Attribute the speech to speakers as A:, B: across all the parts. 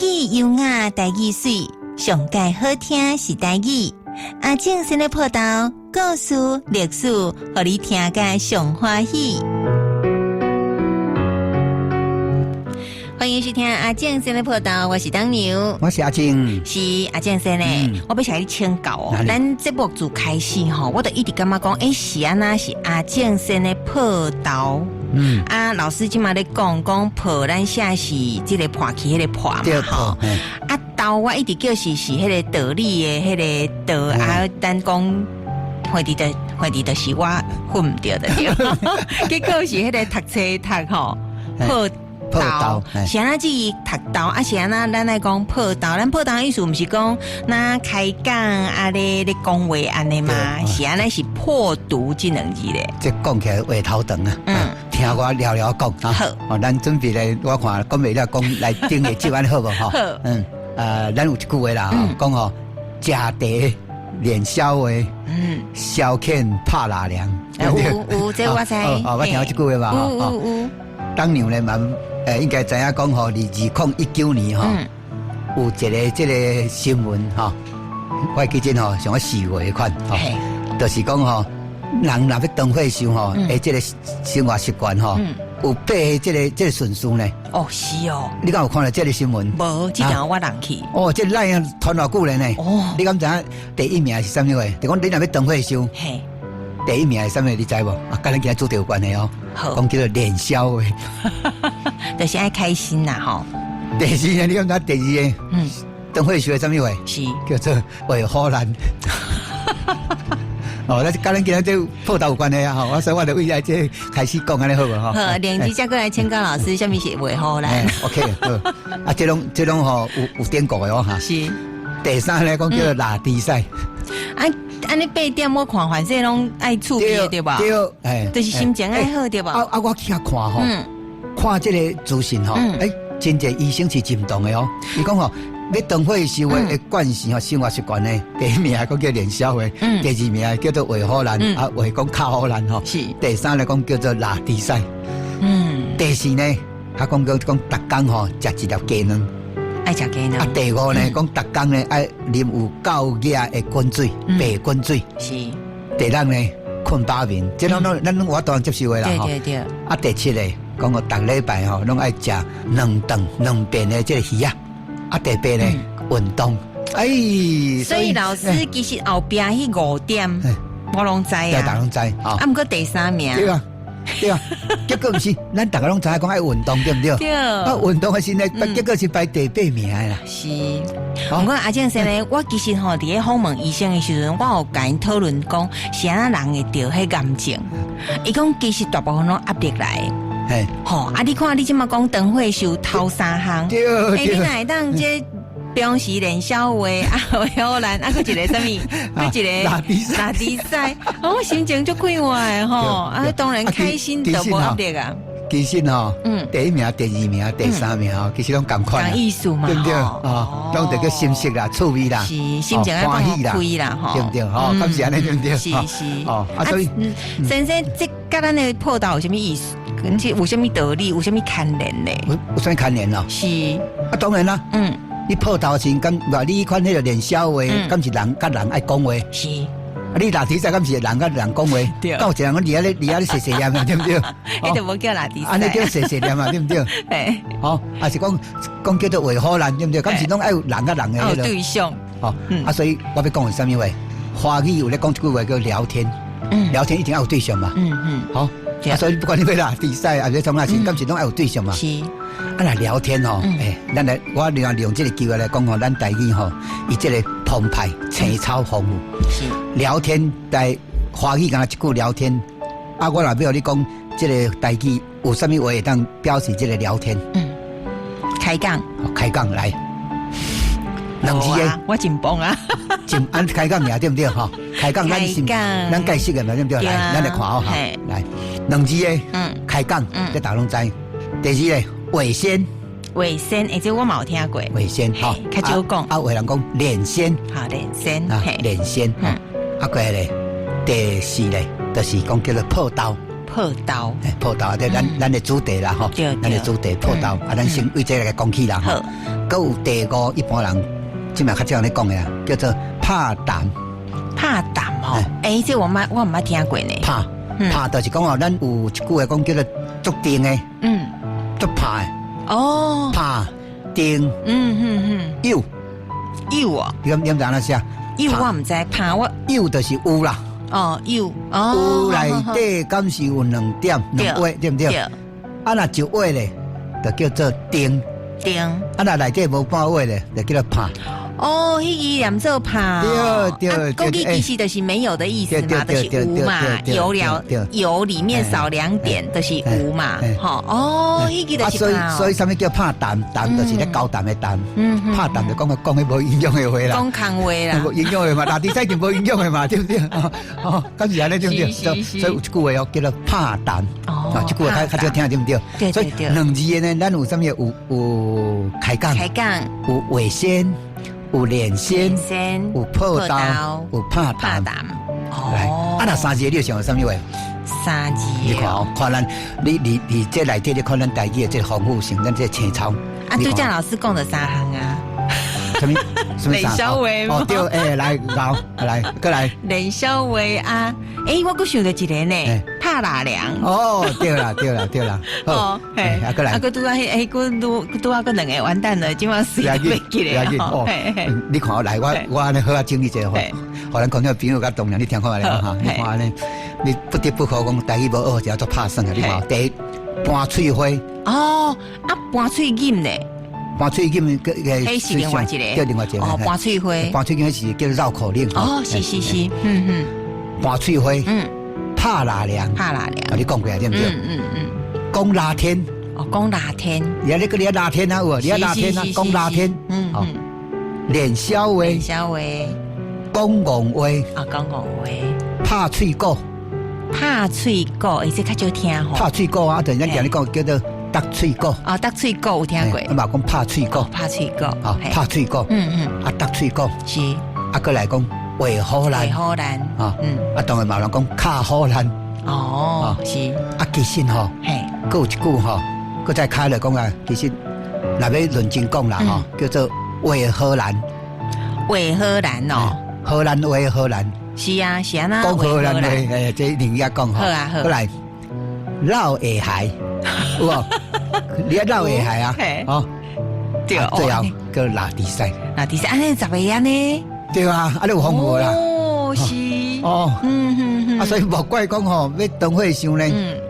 A: 語優雅，台語媠，上蓋好聽是台語。阿正先咧報道故事、歷史，予你聽甲上歡喜。歡迎收聽阿正先咧報道，我是當牛，
B: 我是阿正，
A: 是阿正先咧，我欲向你請教哦。咱節目自開始吼，我都一直感覺講，欸，是按怎是阿正先咧報道。啊，老師這馬咧講講破，咱寫是這個破去彼個破嘛吼。啊，道我一直叫是彼個道理的彼個道啊，咱講會佇的會佇的是我混毋著的，結果是彼個讀冊讀吼破。道是按怎這個讀道啊？是按怎咱來講破道？咱破道意思毋是講那開講啊咧咧講話按呢嗎？是按怎是破毒這兩字咧？
B: 這講起來話頭長啊！聽我聊聊講啊。
A: 好，
B: 哦，咱準備來，我看講袂了，講來頂個節按呢好無吼？
A: 好。
B: 咱有一句話啦，講吼，食茶練痟話，消遣拍納涼。
A: 有有，這我知。
B: 哦，我聽過這句話嘛。
A: 有有有。
B: 當年咧嘛。應該知影講吼，佇2019年吼，有一個這個新聞吼，我記得吼，像4月款吼，就是講吼，人若欲當歲壽吼，這個生活習慣吼，有八個這個順序呢。
A: 哦，是哦。
B: 你敢有看著這個新聞？
A: 無，這條我人去。
B: 哦，這 LINE 傳偌久咧呢？
A: 哦。
B: 你敢知影第一名是啥物話？就講你若欲當歲壽。第一名是啥物？你知無？啊，佮咱今仔主題有關係哦。
A: 好。
B: 講叫做練痟話。
A: 就是愛開心啦，吼。
B: 第二個，你感覺第二個？當歲壽的啥物話？
A: 是。
B: 叫做畫虎爛。哦，那佮咱今仔這破道有關係啊！吼，我所以我就為來這開始講按呢好無？吼。
A: 好，連接再過來請教老師，啥物是畫虎爛
B: ？OK，好。啊，這攏這攏吼有典故的哦，哈。
A: 是。
B: 第三咧講叫做拉低賽。
A: 啊，按呢八點我看，反正攏愛趣味的對吧？
B: 對，哎，
A: 就是心情愛好對吧？
B: 啊啊，我去遐看吼，看這個資訊吼，欸，真濟醫生是認同的哦。伊講吼，欲當歲壽的慣性吼，生活習慣呢，第一名講叫練痟話，第二名叫做畫虎爛，啊，話講較虎爛吼。
A: 是。
B: 第三來講叫做拉低賽。第四呢，他講叫講逐工吼食一粒雞卵。
A: 愛食雞卵。
B: 啊，第五呢，講逐工呢愛啉有夠額的滾水，白滾水。
A: 是。
B: 第六呢，睏飽眠，這攏攏咱攏有法度接受的啦吼。
A: 對對對。
B: 啊，第七個，講個逐禮拜吼攏愛食兩頓兩遍的這個魚仔。啊，第八呢，運動。哎，
A: 所以老師其實後壁彼五點，我攏知啊。
B: 大家攏知。
A: 啊，毋過第三名。
B: 對啊。對啊，結果毋是，咱逐家攏知影講愛運動對毋對？
A: 對。
B: 啊，運動的時呢，結果是排第八名的啦。
A: 是。毋過阿正先生，我其實吼佇咧訪問醫生的時陣，我有共𪜶討論講，是按怎人會著彼癌症？伊講其實大部分攏壓力來。
B: 嘿。
A: 吼，啊！你看你這馬講當歲壽頭三項。
B: 對。
A: 欸，你若會當這平時練痟話啊，畫虎爛啊，閣一個啥物？閣一個
B: 拉低賽，
A: 拉低賽，我心情足快活的吼，啊，當然開心就無壓力啊。
B: 其實吼，第一名、第二名、第三名吼，其實攏仝款，
A: 仝意思嘛，
B: 對毋對？哦，攏著叫心色啦、趣味啦，
A: 是心情愛放開啦，吼，
B: 對毋對？吼，敢是按呢對毋對？
A: 是是。
B: 哦，啊，所以
A: 先生，這佮咱的破道有啥物意思？有啥物道理？有啥物牽連呢？
B: 有啥物牽連咯？
A: 是。
B: 啊，當然啦。你破頭前，敢話你彼款彼個練痟話，敢是人佮人愛講話？
A: 是。
B: 啊，你拉低賽敢是人佮人講話？
A: 對。
B: 敢有一個人講佇遐咧佇遐咧細細念啊，對毋對？
A: 彼就無叫拉低賽。
B: 按呢叫細細念啊，對毋對？
A: 嘿。
B: 吼，還是講講叫做畫虎爛，對毋對？敢是攏愛有人佮人的彼個
A: 對象。
B: 吼，啊，所以我欲講的是啥物話？華語有咧講一句話叫聊天。聊天一定要有對象嘛。吼。啊，所以不管你欲拉低賽，抑是創啥事，敢是攏愛有對象嘛？
A: 是。
B: 啊，若聊天吼，欸，咱來我另外利用這個機會來講吼，咱台語吼，伊這個澎湃青草豐富。
A: 是。
B: 聊天台華語敢若一句聊天，啊，我若欲予你講這個台語有啥物話會當表示這個聊天？
A: 開講。
B: 開講來。兩字的，
A: 我真棒啊！
B: 真按開講爾對毋對？吼，開講咱是咱解釋的嘛對毋對？來，咱來看好哈。來，兩字的，開講，這大家攏知。第二個，畫仙，
A: 畫仙，欸，這我嘛有聽過。
B: 畫仙，吼，
A: 較少講。
B: 啊，有的人講連線，
A: 好，連線，
B: 啊，連線，啊，過來咧，第四個，就是講叫做破刀。
A: 破豆。
B: 破豆，這咱的主題啦吼，咱的主題破豆，啊，咱先為這個講起啦吼。閣有第五，一般人這馬較少咧講的啊，叫做拍淡。
A: 拍淡哦，欸，這我毋捌聽過呢。
B: 拍拍就是講哦，咱有一句話講叫做足定的，足拍的。哦，拍定，有
A: 有哦，
B: 你敢知影啥？
A: 有我毋知，拍我
B: 有就是有啦。
A: 哦，有
B: 有內底敢是有兩點兩畫，對毋對？啊，若一畫咧，就叫做定。
A: 定。
B: 啊，若內底無半畫咧，就叫做拍。
A: 哦，彼个念做拍。
B: 對對。
A: 國語其實就是沒有的意思嘛，就是無嘛，有了有裡面少兩點，就是無嘛。吼，哦，彼个就是拍。
B: 所以啥物叫拍淡？淡就是咧交淡的淡。拍淡就講個講彼無營養的話啦。
A: 講空話啦。
B: 無營養的嘛，拉低賽就無營養的嘛，對不對？哦，敢是按呢對不對？所以有一句話哦，叫做拍淡。哦，這句話較少聽，對不對？所以兩字的呢，咱有啥物？有開講。
A: 開講。
B: 有話先。有連線，有破豆，有拍淡。哦，啊，若三字你想啥物話？
A: 三字。
B: 你看哦，看咱，你這內底，你看咱台語的這豐富性，咱這青草。
A: 啊，拄才老師講的三項啊。
B: 啥物？啥物
A: 冷笑話。
B: 哦，對，欸，來，老，來，過來。
A: 冷笑話啊！欸，我閣想著一个呢，拍臘糧。
B: 哦，對啦，對啦，對啦。
A: 哦，嘿，
B: 啊，過來。
A: 啊，閣拄仔彼，欸，閣拄仔閣兩个完蛋了，這馬死袂記咧。
B: 哦，你看我來，我按呢好啊整理一下，予咱觀眾朋友較當然你聽看覓哈？你看按呢，你不得不可講台語無學就做拍算啊！你看，第一盤喙花。
A: 哦，啊，盤喙錦咧。
B: 盤喙錦个
A: 彼是另外一个，
B: 對另外一个。
A: 哦，盤喙花。
B: 盤喙錦是叫繞口令。
A: 哦，是是是，嗯嗯。
B: 盤喙花，拍臘糧，
A: 拍臘糧，
B: 啊，你講過啊，對毋對？講拉天，
A: 哦，講拉天，
B: 你你閣咧拉天啊，有無？你拉天啊，講拉天，哦，練痟話，
A: 練痟話，
B: 講戇話，
A: 啊，講戇話，
B: 拍喙鼓，
A: 拍喙鼓，欸，這較少聽吼。
B: 拍喙鼓啊，就咱常咧講叫做搭喙鼓。
A: 哦，搭喙鼓有聽過。
B: 啊嘛講拍喙鼓，
A: 拍喙鼓，
B: 啊，拍喙鼓，啊，搭喙鼓，
A: 是，
B: 啊，閣來講。畫虎爛，
A: 畫虎爛，
B: 啊，啊，當然嘛有人講敲虎爛，
A: 哦，是，
B: 啊，其實吼，閣有一句吼，閣再開來講啊，其實若欲認真講啦吼，叫做畫荷蘭，
A: 畫荷蘭哦，
B: 荷蘭話荷蘭，
A: 是啊，是啊，
B: 講荷蘭話，欸，這另一講吼，
A: 好啊好，
B: 閣來老下海，有無？你愛老下海啊？哦，
A: 對，
B: 最後叫拉低賽，
A: 拉低賽，按呢十个按呢。
B: 對啊，啊你有豐富啦。
A: 哦，是。
B: 哦，啊，所以莫怪講吼，欲當伙想呢，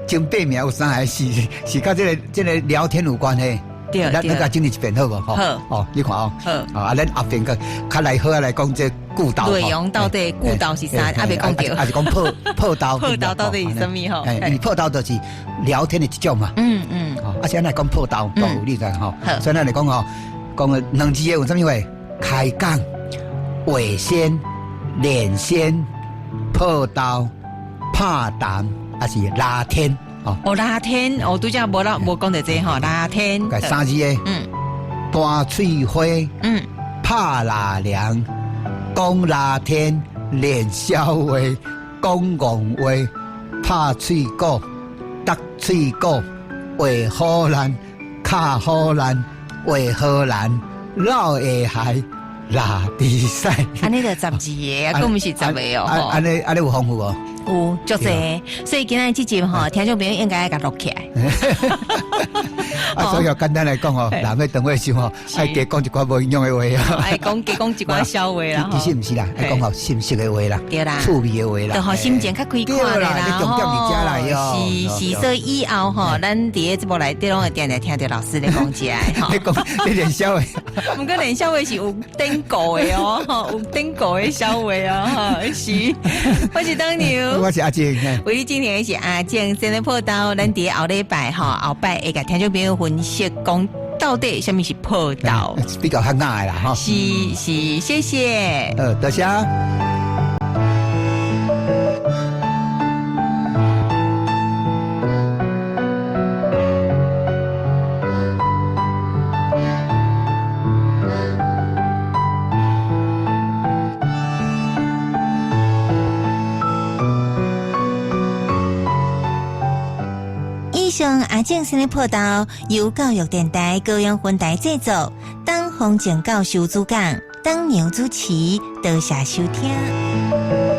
B: 前八名有三个是佮這個聊天有關係。
A: 對
B: 咱咱共整理一遍好無？
A: 好。
B: 哦，你看哦。
A: 好。
B: 啊，咱後邊閣較來好啊來講這故道。
A: 內容到底故道是啥？猶未講著。
B: 還是講破豆？
A: 破豆到底是啥物吼？
B: 因為破豆就是聊天的一種嘛。啊，是按呢講破豆，都有你知吼。所以咱來講吼，講兩字的有啥物話？開講。話先、連線、破豆、拍淡，還是拉天？
A: 哦，拉天，哦，拄才無啦，無講著這吼，拉天。
B: 三字的，盤喙花，拍臘糧，講拉天，練痟話，講戇話，拍喙鼓，搭喙鼓，畫虎爛，敲虎爛，畫荷蘭，老下海。拉低賽，
A: 按呢就十二个，啊，閣毋是十个哦。
B: 按呢按呢有豐富無？
A: 有足濟，所以今仔這集吼，聽眾朋友應該愛共錄起來。
B: 啊，所以簡單來講吼，若欲當伙想吼，愛加講一寡無營養的話啊。
A: 愛講加講一寡笑話啦。
B: 其實毋是啦，愛講吼心色的話啦，
A: 對啦，
B: 趣味的話啦，
A: 就予心情較開闊的啦。
B: 重點佇遮來喲。
A: 是是，所以以後吼，咱佇咧節目內底攏會定定聽著老師咧講這个。
B: 你講你練痟話，
A: 毋過練痟話是有典故的哦，有典故的笑話哦，是。我是當牛，
B: 我是阿靜。
A: 為你進行的是阿靜真的破豆，咱佇後禮拜吼，後擺會共聽眾朋友分析講到底啥物是破豆，
B: 比較較雅的啦，吼。
A: 是是，謝謝。
B: 多謝。
A: 上阿正先的報道由教育電臺高雄分臺製作，董風靜教授主講，董娘主持，多謝收聽。